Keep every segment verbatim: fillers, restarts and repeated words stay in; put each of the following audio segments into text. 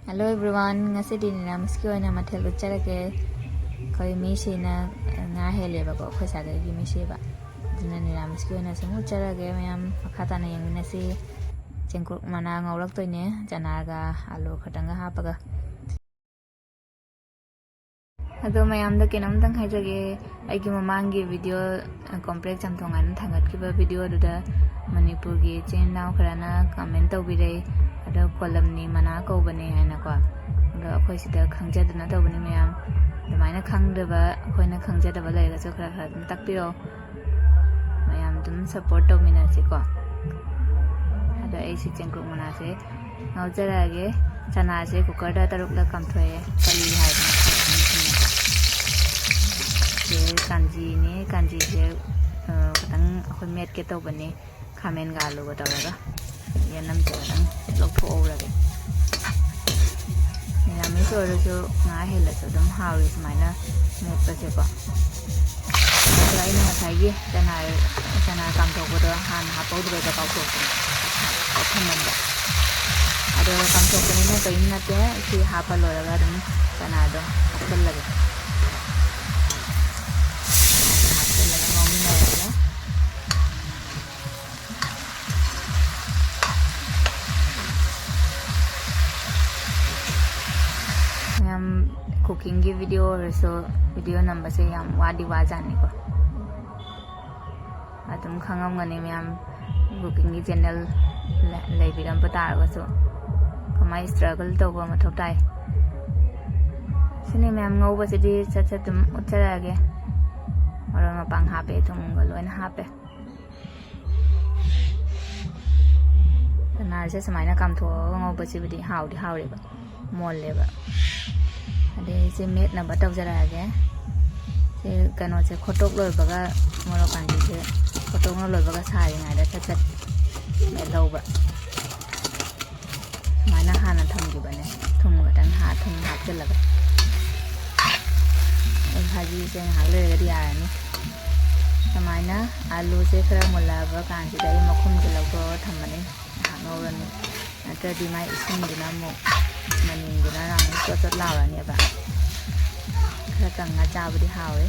Hello everyone, ꯉꯁꯤꯗꯤ ꯅꯤꯔꯥꯃꯤꯁꯀꯤ ꯑꯣꯏꯅ ꯃꯊꯦꯜ ꯎꯠꯆꯔꯒꯦ꯫ ꯑꯩꯈꯣꯏ ꯃꯤꯁꯤꯅ ꯉꯥ ꯍꯦꯜꯂꯦꯕꯀꯣ, ꯑꯩꯈꯣꯏ ꯁꯥꯒꯩꯒꯤ ꯃꯤꯁꯤꯕ꯫ ꯑꯗꯨꯅ ꯅꯤꯔꯥꯃꯤꯁꯀꯤ ꯑꯣꯏꯅ ꯁꯨꯝ ꯎꯠꯆꯔꯒꯦ ꯃꯌꯥꯝ꯫ ꯃꯈꯥ ꯇꯥꯅ ꯌꯦꯡꯃꯤꯟꯅꯁꯤ꯫ ꯆꯦꯡꯀꯨꯞ ꯃꯅꯥ ꯉꯧꯔꯛꯇꯣꯏꯅꯦ, ꯆꯅꯥꯒ ꯑꯂꯨ ꯈꯛꯇꯪꯒ ꯍꯥꯞꯄꯒ꯫ ꯑꯗꯣ ꯃꯌꯥꯝꯗ ꯀꯩꯅꯣꯝꯇꯪ ꯍꯥꯏꯖꯒꯦ꯫ ꯑꯩꯒꯤ ꯃꯃꯥꯡꯒꯤ ꯚꯤꯗꯤꯑꯣ, ꯑ, ꯀꯣꯝꯄ꯭ꯔꯦꯛ ꯆꯝꯊꯣꯡ ꯍꯥꯏꯅ ꯊꯥꯡꯒꯠꯈꯤꯕ ꯚꯤꯗꯤꯑꯣꯗꯨꯗ ꯃꯅꯤꯄꯨꯔꯒꯤ ꯏꯆꯤꯟ ꯏꯅꯥꯎ ꯈꯔꯅ ꯀꯃꯦꯟ ꯇꯧꯕꯤꯔꯛꯏ꯫ ꯑꯗꯣ ꯀꯣꯂꯝꯅꯤ ꯃꯅꯥ ꯀꯧꯕꯅꯦ ꯍꯥꯏꯅꯀꯣ꯫ ꯑꯗꯣ ꯑꯩꯈꯣꯏ ꯁꯤꯗ ꯈꯪꯖꯗꯅ ꯇꯧꯕꯅꯤ ꯃꯌꯥꯝ꯫ ꯑꯗꯨꯃꯥꯏꯅ ꯈꯪꯗꯕ, ꯑꯩꯈꯣꯏꯅ ꯈꯪꯖꯗꯕ ꯂꯩꯔꯒꯁꯨ ꯈꯔ ꯈꯔ ꯑꯗꯨꯝ ꯇꯥꯛꯄꯤꯔꯛꯑꯣ꯫ ꯃꯌꯥꯝ ꯑꯗꯨꯝ ꯁꯞꯄꯣꯔꯠ ꯇꯧꯃꯤꯟꯅꯁꯤꯀꯣ꯫ ꯑꯗꯣ ꯑꯩꯁꯤ ꯆꯦꯡꯀꯨꯞ ꯃꯅꯥꯁꯦ ꯉꯧꯖꯔꯛꯑꯒꯦ꯫ ꯆꯅꯥꯁꯦ ꯀꯨꯀꯔꯗ ꯇꯔꯨꯛꯂꯛ ꯀꯥꯝꯊꯣꯛꯑꯦ꯫ ꯀꯔꯤ ꯍꯥꯏꯕꯅꯣ? ꯁꯦ ꯀꯥꯟꯖꯤꯅꯦ꯫ ꯀꯥꯟꯖꯤꯁꯦ, ꯑ, ꯈꯤꯇꯪ ꯑꯩꯈꯣꯏ ꯃꯦꯠꯀꯦ ꯇꯧꯕꯅꯦ, ꯈꯥꯃꯦꯟꯒ ꯑꯂꯨꯒ ꯇꯧꯔꯒ꯫ ꯌꯦꯅꯝꯁꯦ ꯈꯤꯇꯪ ꯂꯧꯊꯣꯛꯍꯧꯔꯒꯦ꯫ ꯅꯤꯔꯥꯃꯤꯁ ꯑꯣꯏꯔꯁꯨ ꯉꯥ ꯍꯦꯜꯂꯁꯨ ꯑꯗꯨꯝ ꯍꯥꯎꯏ ꯁꯨꯃꯥꯏꯅ ꯃꯦꯠꯄꯁꯦꯀꯣ꯫ ꯑꯗꯣ ꯑꯩꯅ ꯉꯁꯥꯏꯒꯤ ꯆꯅꯥ, ꯆꯅꯥ ꯀꯥꯝꯊꯣꯛꯄꯗꯣ ꯍꯥꯟꯅ ꯍꯥꯞꯄꯧꯗ꯭ꯔꯦꯕ, ꯀꯥꯎꯊꯣꯛꯇꯅ ꯀꯥꯎꯊꯣꯛꯃꯟꯕ꯫ ꯑꯗꯣ ꯀꯥꯝꯊꯣꯛꯄꯅꯤꯅ ꯀꯔꯤꯝ ꯅꯠꯇꯦ, ꯁꯤ ꯍꯥꯞꯄ ꯂꯣꯏꯔꯒ ꯑꯗꯨꯝ ꯆꯅꯥꯗꯣ ꯍꯥꯞꯆꯜꯂꯒꯦ꯫ ꯍꯥꯞꯆꯜꯂꯒ ꯉꯧꯃꯤꯟꯅꯔꯒꯦ꯫ ꯃꯌꯥꯝ, ꯀꯨꯀꯤꯡꯒꯤ ꯚꯤꯗꯤꯑꯣ ꯑꯣꯏꯔꯁꯨ, ꯚꯤꯗꯤꯑꯣ ꯅꯝꯕꯁꯦ ꯌꯥꯝ ꯋꯥꯗꯤ ꯋꯥꯖꯥꯠꯅꯤꯀꯣ꯫ ꯑꯗꯨꯝ ꯈꯪꯉꯝꯒꯅꯤ ꯃꯌꯥꯝ, ꯀꯨꯀꯤꯡꯒꯤ ꯆꯦꯅꯦꯜ ꯂꯩꯕꯤꯔꯝꯕ ꯇꯥꯔꯒꯁꯨ ꯀꯃꯥꯏꯅ ꯁ꯭ꯇ꯭ꯔꯒꯜ ꯇꯧꯕ ꯃꯊꯧ ꯇꯥꯏ꯫ ꯁꯤꯅꯤ ꯃꯌꯥꯝ, ꯉꯧꯕꯁꯤꯗꯤ ꯁꯠ ꯁꯠ ꯑꯗꯨꯝ ꯎꯠꯆꯔꯛꯑꯒꯦ꯫ ꯃꯔꯣꯏ ꯃꯄꯥꯡ ꯍꯥꯞꯄꯦ, ꯊꯨꯝꯒ ꯂꯣꯏꯅ ꯍꯥꯞꯄꯦ꯫ ꯆꯅꯥꯁꯦ ꯁꯨꯃꯥꯏꯅ ꯀꯥꯝꯊꯣꯛꯑꯒ ꯉꯧꯕꯁꯤꯕꯨꯗꯤ ꯍꯥꯎꯗꯤ ꯍꯥꯎꯔꯦꯕ, ꯃꯣꯜꯂꯦꯕ꯫ ꯑꯗꯩ ꯑꯩꯁꯦ ꯃꯦꯠꯅꯕ ꯇꯧꯖꯔꯛꯑꯒꯦ꯫ ꯁꯤ ꯀꯩꯅꯣꯁꯦ ꯈꯣꯠꯇꯣꯛ ꯂꯣꯏꯕꯒ, ꯃꯣꯔꯣꯛ ꯀꯥꯟꯖꯤꯁꯦ ꯈꯣꯠꯇꯣꯛꯅ ꯂꯣꯏꯕꯒ ꯁꯥꯔꯤꯉꯩꯗ ꯁꯠ ꯁꯠ ꯃꯦꯠꯍꯧꯕ꯫ ꯁꯨꯃꯥꯏꯅ ꯍꯥꯟꯅ ꯊꯝꯈꯤꯕꯅꯦ, ꯊꯨꯝ ꯈꯛꯇꯪ ꯍꯥ-, ꯊꯨꯝ ꯍꯥꯞꯆꯤꯜꯂꯒ꯫ ꯑꯩ ꯚꯥꯖꯤꯁꯦ ꯉꯥꯏꯍꯥꯛ ꯂꯩꯔꯒꯗꯤ ꯌꯥꯔꯅꯤ꯫ ꯁꯨꯃꯥꯏꯅ ꯑꯥꯂꯨꯁꯦ ꯈꯔ ꯃꯨꯜꯂꯛꯑꯕ ꯀꯥꯟꯁꯤꯗ ꯑꯩ ꯃꯈꯨꯝꯁꯦ ꯂꯧꯊꯣꯛꯑꯒ ꯊꯝꯃꯅꯤ, ꯉꯥꯏꯍꯥꯛ ꯉꯧꯔꯅꯤ꯫ ꯅꯠꯇ꯭ꯔꯗꯤ ꯃꯥꯏ ꯏꯁꯤꯡꯗꯨꯅ ꯑꯃꯨꯛ ꯃꯅꯤꯟꯗꯨꯅ ꯌꯥꯝ ꯆꯣꯠ ꯆꯣꯠ ꯂꯥꯎꯔꯅꯦꯕ꯫ ꯈꯔ ꯀꯪꯉ ꯆꯥꯕꯗꯤ ꯍꯥꯎꯋꯦ꯫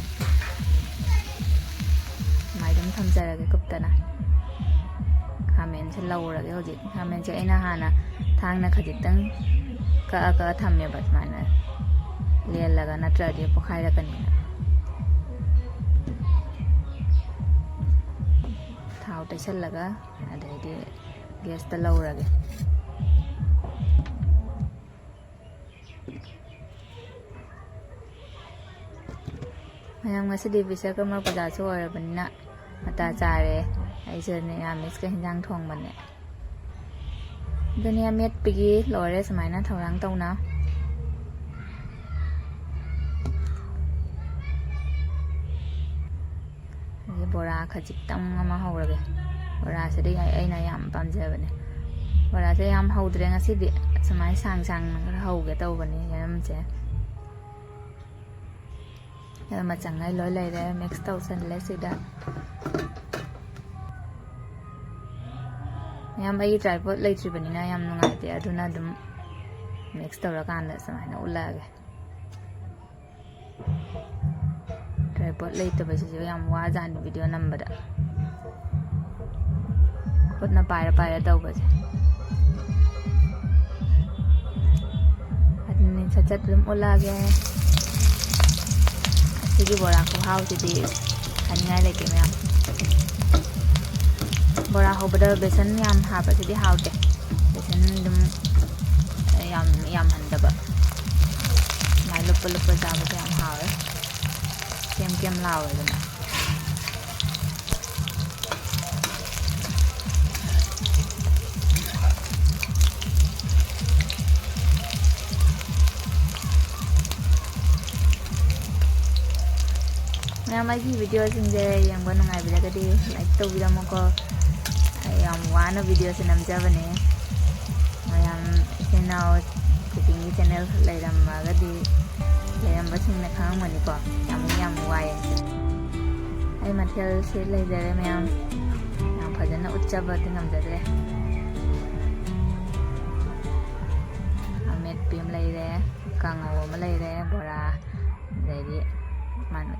ꯁꯨꯃꯥꯏꯅ ꯑꯗꯨꯝ ꯊꯝꯖꯔꯒꯦ ꯀꯨꯞꯇꯅ꯫ ꯈꯥꯃꯦꯟꯁꯦ ꯂꯧꯔꯒꯦ ꯍꯧꯖꯤꯛ꯫ ꯈꯥꯃꯦꯟꯁꯦ ꯑꯩꯅ ꯍꯥꯟꯅ ꯊꯥꯡꯅ ꯈꯖꯤꯛꯇꯪ ꯀꯛꯑ ꯀꯛꯑ ꯊꯝꯃꯦꯕ, ꯁꯨꯃꯥꯏꯅ ꯂꯦꯜꯂꯒ, ꯅꯠꯇ꯭ꯔꯗꯤ ꯄꯣꯛꯈꯥꯏꯔꯛꯀꯅꯤꯅ꯫ ꯊꯥꯎ ꯇꯩꯁꯜꯂꯒ ꯑꯗꯩꯗꯤ ꯒ꯭ꯌꯥꯁꯇ ꯂꯧꯔꯒꯦ꯫ ꯃꯌꯥꯝ, ꯉꯁꯤꯗꯤ ꯕꯤꯁꯀꯔꯃ ꯄꯨꯖꯥꯁꯨ ꯑꯣꯏꯔꯕꯅꯤꯅ ꯃꯇꯥ ꯆꯥꯔꯦ꯫ ꯑꯩꯁꯨ ꯅꯤꯔꯥꯃꯤꯁꯀ ꯍꯤꯟꯖꯥꯡ ꯊꯣꯡꯕꯅꯦ꯫ ꯑꯗꯨꯅꯤ, ꯑꯃꯦꯠꯄꯒꯤ ꯂꯣꯏꯔꯦ ꯁꯨꯃꯥꯏꯅ ꯊꯧꯔꯥꯡ ꯇꯧꯅ꯫ ꯑꯗꯒꯤ ꯕꯣꯔꯥ ꯈꯖꯤꯛꯇꯪ ꯑꯃ ꯍꯧꯔꯒꯦ꯫ ꯕꯣꯔꯥꯁꯤꯗꯤ ꯑꯩꯅ ꯌꯥꯝ ꯄꯥꯝꯖꯕꯅꯦ꯫ ꯕꯣꯔꯥꯁꯦ ꯌꯥꯝ ꯍꯧꯗ꯭ꯔꯦ ꯉꯁꯤꯗꯤ, ꯁꯨꯃꯥꯏꯅ ꯁꯥꯡ ꯁꯥꯡꯅ ꯈꯔ ꯍꯧꯒꯦ ꯇꯧꯕꯅꯦ ꯌꯦꯔꯨꯝꯁꯦ꯫ ꯑꯗꯨ ꯃꯆꯪꯉꯩ ꯂꯣꯏ ꯂꯩꯔꯦ, ꯃꯤꯛꯁ ꯇꯧꯁꯜꯂꯦ ꯁꯤꯗ꯫ ꯃꯌꯥꯝ, ꯑꯩꯒꯤ ꯇ꯭ꯔꯥꯏꯄꯣꯠ ꯂꯩꯇ꯭ꯔꯤꯕꯅꯤꯅ ꯌꯥꯝ ꯅꯨꯡꯉꯥꯏꯇꯦ, ꯑꯗꯨꯅ ꯑꯗꯨꯝ ꯃꯤꯛꯁ ꯇꯧꯔꯀꯥꯟꯗ ꯁꯨꯃꯥꯏꯅ ꯎꯠꯂꯛꯑꯒꯦ꯫ ꯇ꯭ꯔꯥꯏꯄꯣꯠ ꯂꯩꯇꯕꯁꯤꯁꯨ ꯌꯥꯝ ꯋꯥꯖꯥꯠꯅꯤ ꯚꯤꯗꯤꯑꯣ ꯅꯝꯕꯗ꯫ ꯈꯨꯠꯅ ꯄꯥꯏꯔ ꯄꯥꯏꯔ ꯇꯧꯕꯁꯦ꯫ ꯑꯗꯨꯅꯤ ꯁꯠ ꯁꯠ ꯑꯗꯨꯝ ꯑꯣꯜꯂꯛꯑꯒꯦ꯫ ꯑꯁꯤꯒꯤ ꯕꯣꯔꯥ ꯈꯨꯍꯥꯎꯁꯤꯗꯤ ꯍꯥꯏꯅꯤꯡꯉꯥꯏ ꯂꯩꯇꯦ ꯃꯌꯥꯝ꯫ ꯕꯣꯔꯥ ꯍꯧꯕꯗ ꯕꯦꯁꯟ ꯌꯥꯝ ꯍꯥꯞꯄꯁꯤꯗꯤ ꯍꯥꯎꯇꯦ꯫ ꯕꯦꯁꯟ ꯑꯗꯨꯝ ꯌꯥꯝ ꯌꯥꯝꯍꯟꯗꯕ꯫ ꯁꯨꯃꯥꯏꯅ ꯂꯨꯞꯄ ꯂꯨꯞꯄ ꯆꯥꯕꯁꯦ ꯌꯥꯝ ꯍꯥꯎꯋꯦ꯫ ꯀꯦꯝ ꯀꯦꯝ ꯂꯥꯎꯋꯦꯗꯅ꯫ ꯃꯌꯥꯝ, ꯑꯩꯒꯤ ꯚꯤꯗꯤꯑꯣꯁꯤꯡꯁꯦ ꯌꯦꯡꯕ ꯅꯨꯡꯉꯥꯏꯕꯤꯔꯒꯗꯤ ꯂꯥꯏꯛ ꯇꯧꯕꯤꯔꯝꯃꯨꯀꯣ꯫ ꯑꯩ ꯌꯥꯝ ꯋꯥꯅ ꯚꯤꯗꯤꯑꯣꯁꯦ ꯅꯝꯖꯕꯅꯦ꯫ ꯃꯌꯥꯝ ꯏꯆꯤꯟ ꯏꯅꯥꯎ ꯀꯨꯀꯤꯡꯒꯤ ꯆꯦꯅꯦꯜ ꯂꯩꯔꯝꯃꯒꯗꯤ, ꯂꯩꯔꯝꯕꯁꯤꯡꯅ ꯈꯪꯉꯝꯒꯅꯤꯀꯣ, ꯌꯥꯝ, ꯌꯥꯝ ꯋꯥꯏꯌꯦ꯫ ꯑꯩ ꯃꯊꯦꯜꯁꯦ ꯂꯩꯖꯔꯦ ꯃꯌꯥꯝ, ꯌꯥꯝ ꯐꯖꯅ ꯎꯠꯆꯕꯗꯤ ꯉꯝꯖꯗ꯭ꯔꯦ꯫ ꯑꯃꯦꯠ ꯀꯥꯡꯉꯧ ꯑꯃ ꯂꯩꯔꯦ, ꯕꯣꯔꯥ, ꯑꯗꯩꯗꯤ ꯃꯥꯅ